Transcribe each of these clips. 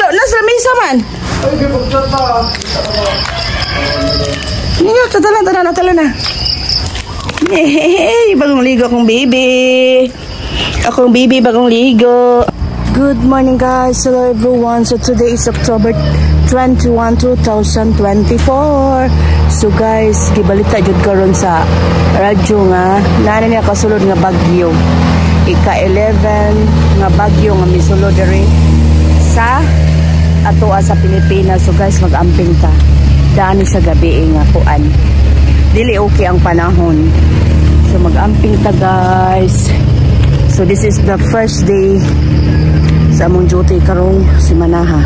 Nasa lamisa man. Niyo, tala, tala na, tala na. Hey, bagong ligo akong baby. Akong baby, bagong ligo. Good morning, guys. Hello, everyone. So today is October 21, 2024. So guys, gibalita jud karon sa radyo nga naa niya kasulod nga bagyo. Ika-11 nga bagyo nga misulod diri sa atoa sa Pilipinas. So guys, mag-amping ta. Daan sa gabi nga kuan. Dili okay ang panahon. So mag-amping ta, guys. So this is the first day sa among duty karong simanaha.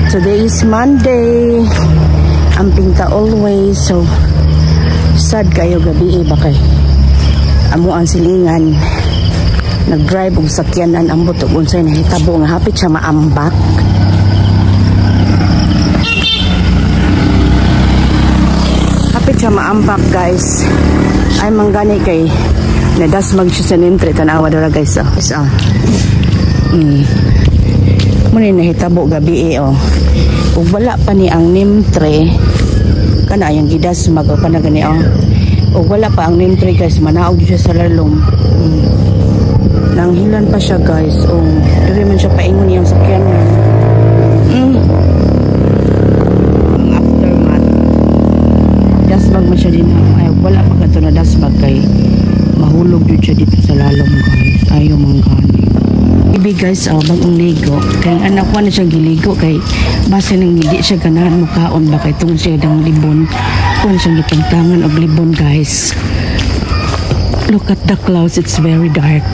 Today is Monday. Amping ta always. So sad kayo gabi ba kay amo ang silingan nag-drive og sakyanan, ambot og unsay nahitabo nga hapit siya maambak. Hapit siya maambak, guys. Ay manggani kay nadasmag siya sa nintre, tanawa dara, guys, oh. Guys, oh. Muna nahitabo gabi eh, oh. Ug wala pa ni ang nimtre kana ayang gidasmag o kana gani, oh. Ug wala pa ang nimtre, guys, manaog siya sa lalom. Nanghilan pa siya, guys. Oh, diri man siya paingon niyang sakyanan. Ang aftermath. Dasmag man siya din. Ay, wala pa kato na dasmag kay mahulog jud siya dito sa lalom, guys. Ayaw man gani. Ibi, guys, oh, bagong ligo. Kay anak ko na siyang giligo kay base nang hindi siya ganahan mukaon ba kay tungod siya dang libon. Kuan siyang gitangtangan og libon, guys. Look at the clouds, it's very dark.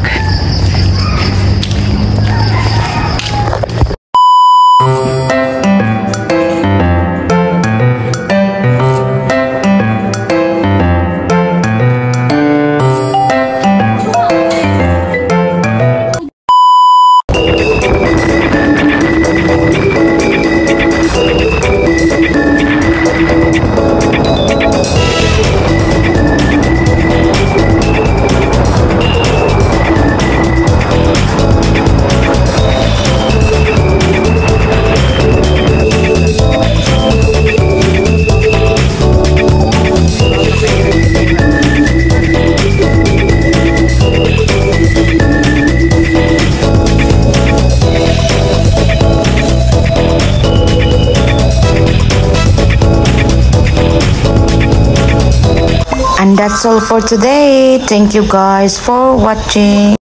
And that's all for today. Thank you guys for watching.